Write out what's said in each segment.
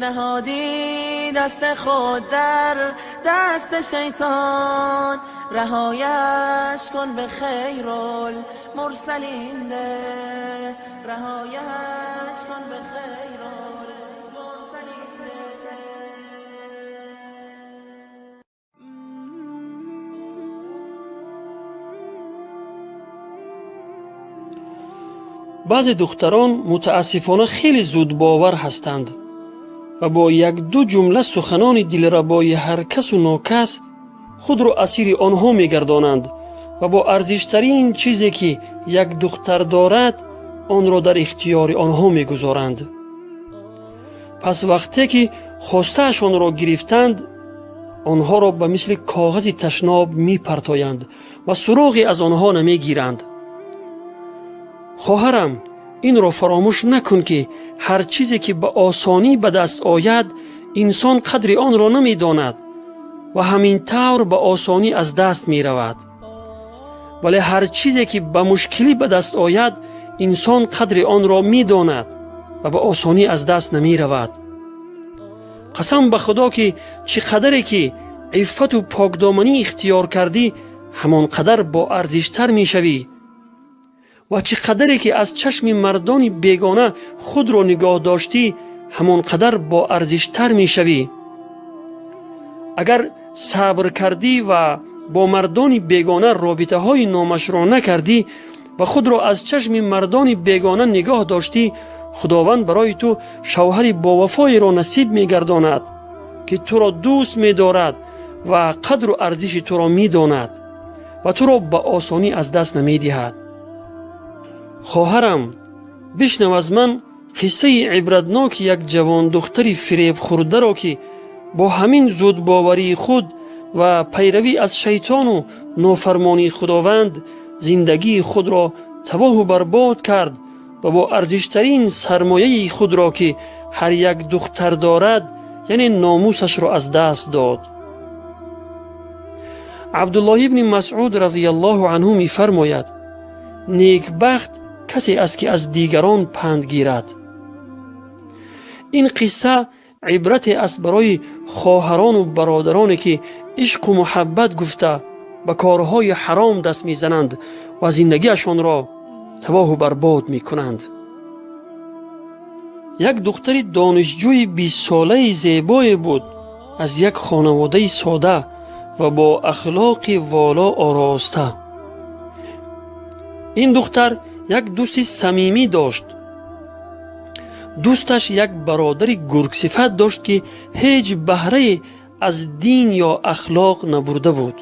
نهادی دست خود در دست شیطان، رهایش کن به خیر المرسلین ده، رهایش کن به خیر المرسلین ده. Баъзе духтарон мутаассифона хеле зудбовар ҳастанд ва бо як-ду ҷумла суханони дилрабои ҳар касу нокас худро асири онҳо мегардонанд ва бо арзиштарин чизе, ки як духтар дорад, онро дар ихтиёри онҳо мегузоранд. Пас вақте ки хостаашонро гирифтанд, онҳоро ба мисли коғази ташноб мепартоянд ва суроғе аз онҳо намегиранд. Хоҳарам, инро фаромӯш накун, ки ҳар чизе, ки ба осонӣ ба даст ояд, инсон қадри онро намедонад ва ҳамин тавр ба осонӣ аз даст меравад. Вале ҳар чизе, ки ба мушкилӣ ба даст ояд, инсон қадри онро медонад ва ба осонӣ аз даст намеравад. Қасам ба Худо, ки чӣ қадаре ки иффату покдоманӣ ихтиёр кардӣ, ҳамон қадар боарзиштар мешавӣ ва чӣ қадаре ки аз чашми мардони бегона худро нигоҳ доштӣ, ҳамон қадар боарзиштар мешавӣ. Агар сабр кардӣ ва бо мардони бегона робитаҳои номашрӯъ накардӣ ва худро аз чашми мардони бегона нигоҳ доштӣ, Худованд барои ту шавҳари бовафоеро насиб мегардонад, ки туро дӯст медорад ва қадру арзиши туро медонад ва туро ба осонӣ аз даст намедиҳад. Хоҳарам, бишнав аз ман қиссаи ибратноки як ҷавондухтари фиребхӯрдаро, ки бо ҳамин зудбоварии худ ва пайравӣ аз шайтону нофармонии Худованд зиндагии худро табоҳу барбод кард ва бо арзиштарин сармояи худро, ки ҳар як духтар дорад, яъне номусашро аз даст дод. Абдуллоҳ ибни Масъуд разияллоҳу анҳу мефармояд: «Некбахт касе аст, ки аз дигарон панд гирад». Ин қисса ибрате аст барои хоҳарону бародароне, ки ишқу муҳаббат гуфта ба корҳои ҳаром даст мезананд ва зиндагиашонро табоҳу барбод мекунанд. Як духтари донишҷӯи 20-солаи зебое буд, аз як хонаводаи сода ва бо ахлоқи воло ороста. Ин духтар як дӯсти самимӣ дошт. Дӯсташ як бародари гургсифат дошт, ки ҳеҷ баҳрае аз дин ё ахлоқ набурда буд.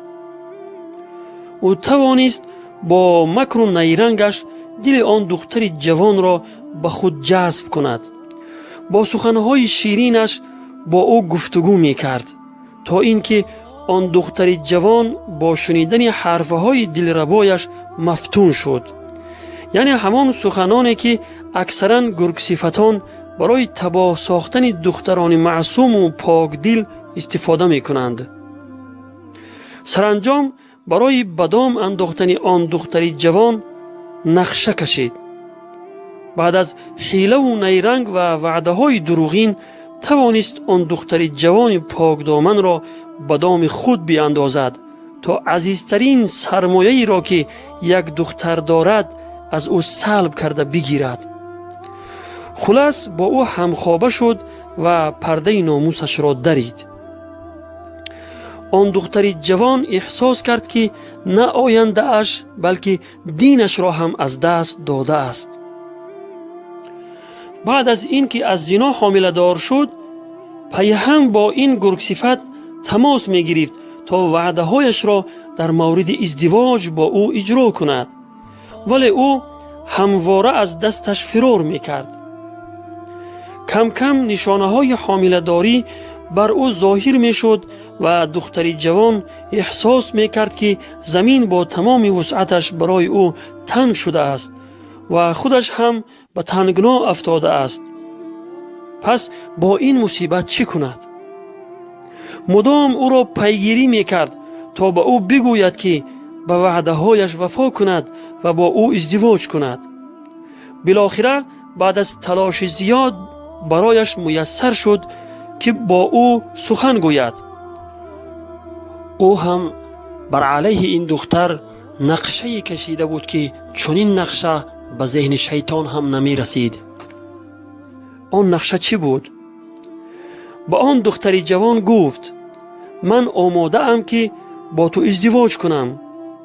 Ӯ тавонист бо макру найрангаш дили он духтари ҷавонро ба худ ҷазб кунад. Бо суханҳои ширинаш бо ӯ гуфтугӯ мекард, то ин ки он духтари ҷавон бо шунидани ҳарфҳои дилрабояш мафтун шуд, яъне ҳамон суханоне, ки аксаран гургсифатон барои табоҳ сохтани духтарони маъсуму покдил истифода мекунанд. Саранҷом барои ба дом андохтани он духтари ҷавон нақша кашид. Баъд аз ҳилаву найранг ва ваъдаҳои дурӯғин тавонист он духтари ҷавони покдоманро ба доми худ биандозад, то азизтарин сармояеро, ки як духтар дорад, аз ӯ салб карда бигирад. Хулас, бо ӯ ҳамхоба шуд ва пардаи номусашро дарид. Он духтари ҷавон эҳсос кард, ки на ояндааш, балки динашро ҳам аз даст додааст. Баъд аз ин ки аз зино ҳомиладор шуд, пайҳам бо ин гургсифат тамос мегирифт, то ваъдаҳояшро дар мавриди издивоҷ бо ӯ иҷро кунад, вале ӯ ҳамвора аз дасташ фирор мекард. Кам-кам нишонаҳои ҳомиладорӣ бар ӯ зоҳир мешуд ва духтари ҷавон эҳсос мекард, ки замин бо тамоми вусъаташ барои ӯ танг шудааст ва худаш ҳам ба тангно афтодааст. Пас бо ин мусибат чӣ кунад? Мудом ӯро пайгирӣ мекард, то ба ӯ бигӯяд, ки ба ваъдаҳояш вафо кунад ва бо ӯ издивоҷ кунад. Билохира баъд аз талоши зиёд барояш муяссар шуд. Ки бо ӯ сухан гӯяд. Ӯ ҳам бар алайҳи ин духтар нақшае кашида буд, ки чунин нақша ба зеҳни шайтон ҳам намерасид. Он нақша чӣ буд? Ба он духтари ҷавон гуфт: «Ман омодаам, ки бо ту издивоҷ кунам,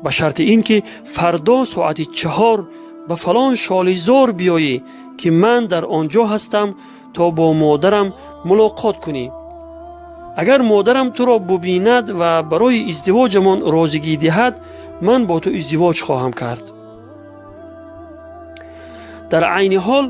ба шарти ин ки фардо соати 4 ба фалон шолизор биёӣ, ки ман дар он ҷо ҳастам, то бо модарам мулоқот кунӣ. Агар модарам туро бубинад ва барои издивоҷамон розигӣ диҳад, ман бо ту издивоҷ хоҳам кард». Дар айни ҳол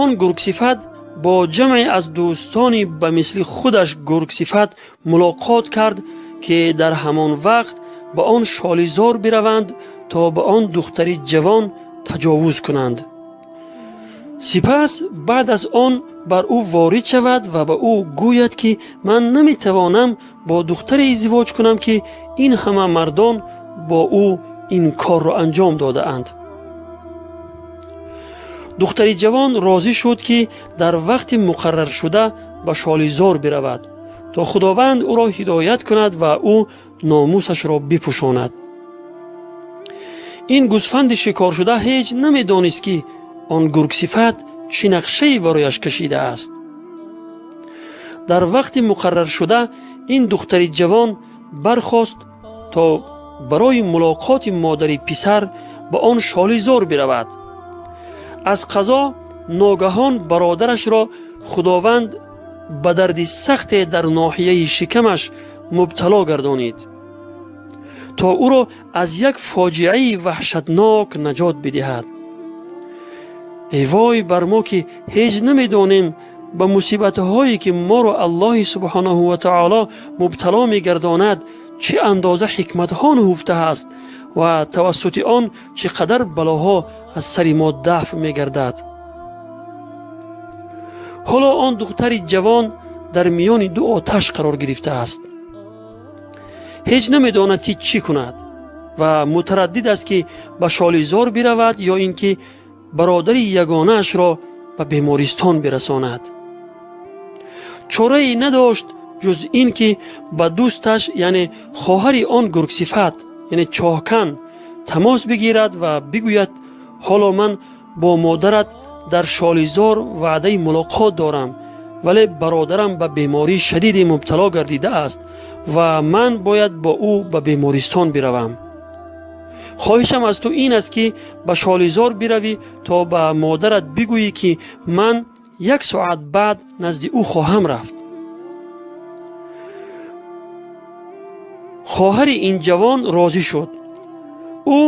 он гургсифат бо ҷамъе аз дӯстони ба мисли худаш гургсифат мулоқот кард, ки дар ҳамон вақт ба он шолизор бираванд, то ба он духтари ҷавон таҷовуз кунанд. Сипас баъд аз он бар ӯ ворид шавад ва ба ӯ гӯяд, ки ман наметавонам бо духтаре издивоҷ кунам, ки ин ҳама мардон бо ӯ ин корро анҷом додаанд. Духтари ҷавон розӣ шуд, ки дар вақти муқарраршуда ба шолизор биравад, то Худованд ӯро ҳидоят кунад ва ӯ номусашро бипӯшонад. Ин гӯсфанди шикоршуда ҳеҷ намедонист, ки он гургсифат чӣ нақшае барояш кашидааст. Дар вақти муқарраршуда ин духтари ҷавон бархост, то барои мулоқоти модари писар ба он шолизор биравад. Аз қазо ногаҳон бародарашро Худованд ба дарди сахте дар ноҳияи шикамаш мубтало гардонид, то ӯро аз як фоҷиаи ваҳшатнок наҷот бидиҳад. Эй вой бар мо, ки ҳеҷ намедонем, ба мусибатҳое, ки моро Аллоҳи субҳонаҳу ва таоло мубтало мегардонад, чӣ андоза ҳикматҳо нуҳуфта ҳаст ва тавассути он чӣ қадар балоҳо аз сари мо дафъ мегардад. Ҳоло он духтари ҷавон дар миёни ду оташ қарор гирифтааст. Ҳеҷ намедонад, ки чӣ кунад, ва мутараддид аст, ки ба шолизор биравад ё ин ки бародари ягонаашро ба бемористон бирасонад. Чорае надошт, ҷуз ин ки ба дӯсташ, яъне хоҳари он гургсифат, яъне Чоҳкан, тамос бигирад ва бигӯяд: «Ҳоло ман бо модарат дар шолизор ваъдаи мулоқот дорам, вале бародарам ба бемории шадиде мубтало гардидааст ва ман бояд бо ӯ ба бемористон биравам. Хоҳишам аз ту ин аст, ки ба шолизор биравӣ, то ба модарат бигӯӣ, ки ман як соат баъд назди ӯ хоҳам рафт». Хоҳари ин ҷавон розӣ шуд. Ӯ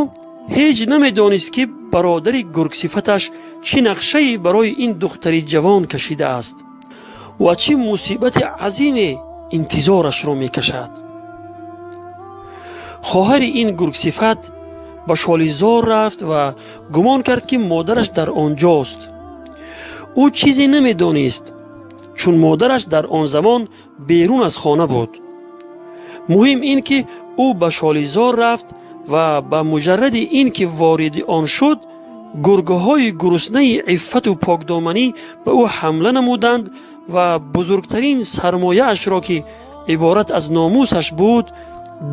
ҳеҷ намедонист, ки бародари гургсифаташ чӣ нақшае барои ин духтари ҷавон кашидааст ва чӣ мусибати азиме интизорашро мекашад. Хоҳари ин гургсифат ба шолизор рафт ва гумон кард, ки модараш дар он ҷост. Ӯ чизе намедонист, чун модараш дар он замон берун аз хона буд. Муҳим ин ки ӯ ба шолизор рафт ва ба муҷарради ин ки вориди он шуд, гургҳои гуруснаи иффату покдоманӣ ба ӯ ҳамла намуданд ва бузургтарин сармояашро, ки иборат аз номусаш буд,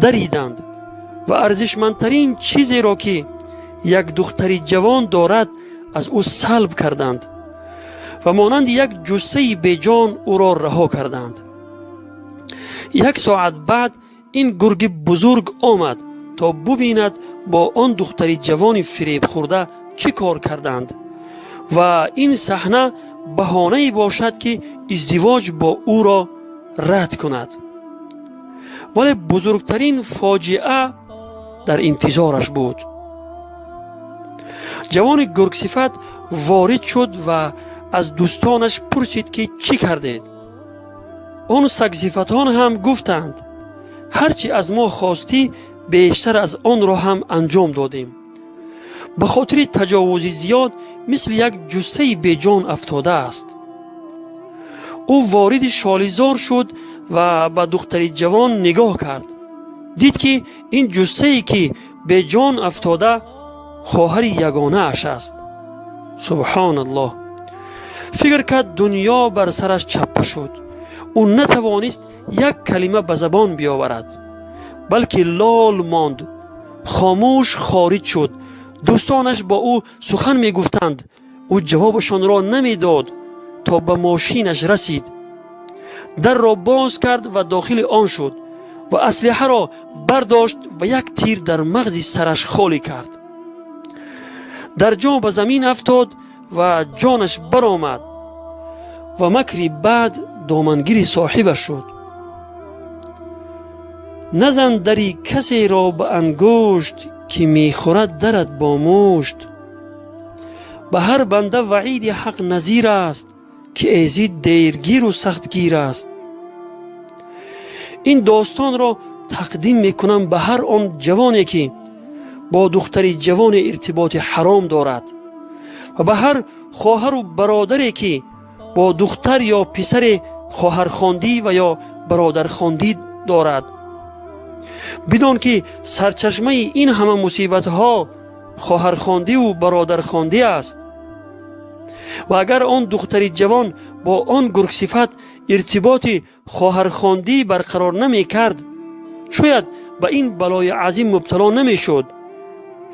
дариданд ва арзишмандтарин чизеро, ки як духтари ҷавон дорад, аз ӯ салб карданд ва монанди як ҷуссаи беҷон ӯро раҳо карданд. Як соат баъд ин гурги бузург омад, то бубинад, бо он духтари ҷавони фиребхӯрда чӣ кор карданд ва ин саҳна баҳонае бошад, ки издивоҷ бо ӯро рад кунад. Вале бузургтарин фоҷиа дар интизораш буд. Ҷавони гургсифат ворид шуд ва аз дӯстонаш пурсид, ки чӣ кардед? Он сагсифатон ҳам гуфтанд: «Ҳар чӣ аз мо хостӣ, бештар аз онро ҳам анҷом додем. Ба хотири таҷовузи зиёд мисли як ҷуссаи беҷон афтодааст». Ӯ вориди шолизор шуд ва ба духтари ҷавон нигоҳ кард. Дид, ки ин ҷуссае, ки беҷон афтода, хоҳари ягонааш аст. Субҳоналлоҳ, фикр кард, дунё бар сараш чаппа шуд. Ӯ натавонист як калима ба забон биёварад, балки лол монд, хомӯш хориҷ шуд. Дӯстонаш бо ӯ сухан мегуфтанд, ӯ ҷавобашонро намедод, то ба мошинаш расид. Дарро боз кард ва дохили он шуд ва аслиҳаро бардошт ва як тир дар мағзи сараш холӣ кард. Дар ҷо ба замин афтод ва ҷонаш баромад ва макри бад домангири соҳибаш шуд. Назан дари касеро ба ангушт, ки мехӯрад дарат бо мушт. Ба ҳар банда ваъиди ҳақ назир аст, ки эзид дергиру сахтгир аст. Ин достонро тақдим мекунам ба ҳар он ҷавоне, ки бо духтари ҷавоне иртиботи ҳаром дорад, ва ба ҳар хоҳару бародаре, ки бо духтар ё писаре хоҳархондӣ ва ё бародархондӣ дорад. Бидон, ки сарчашмаи ин ҳама мусибатҳо хоҳархондиву бародархондӣ аст. Ва агар он духтари ҷавон бо он гургсифат иртиботи хоҳархондӣ барқарор намекард, шояд ба ин балои азим мубтало намешуд.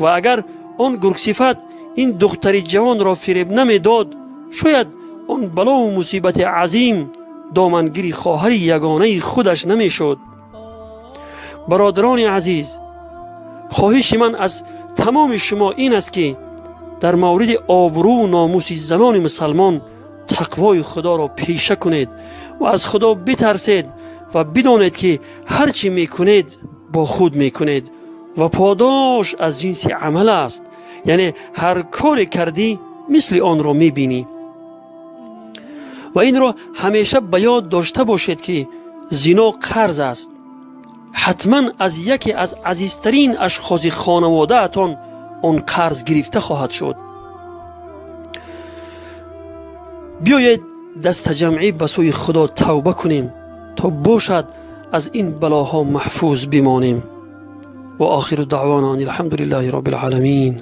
Ва агар он гургсифат ин духтари ҷавонро фиреб намедод, шояд он балову мусибати азим домангири хоҳари ягонаи худаш намешуд. Бародарони азиз, хоҳиши ман аз тамоми шумо ин аст, ки дар мавриди обрӯву номуси занони мусалмон тақвои Худоро пеша кунед ва аз Худо битарсед ва бидонед, ки ҳар чӣ мекунед, бо худ мекунед ва подош аз ҷинси амал аст, яъне ҳар коре кардӣ, мисли онро мебинӣ. Ва инро ҳамеша ба ёд дошта бошед, ки зино қарз аст. Ҳатман аз яке аз азизтарин ашхоси хонаводаатон он қарз гирифта хоҳад шуд. Биёед, дастаҷамъӣ ба сӯи Худо тавба кунем, то бошад аз ин балоҳо маҳфуз бимонем. Ва охиру даъвона ан алҳамду лиллаҳи робби лъоламин.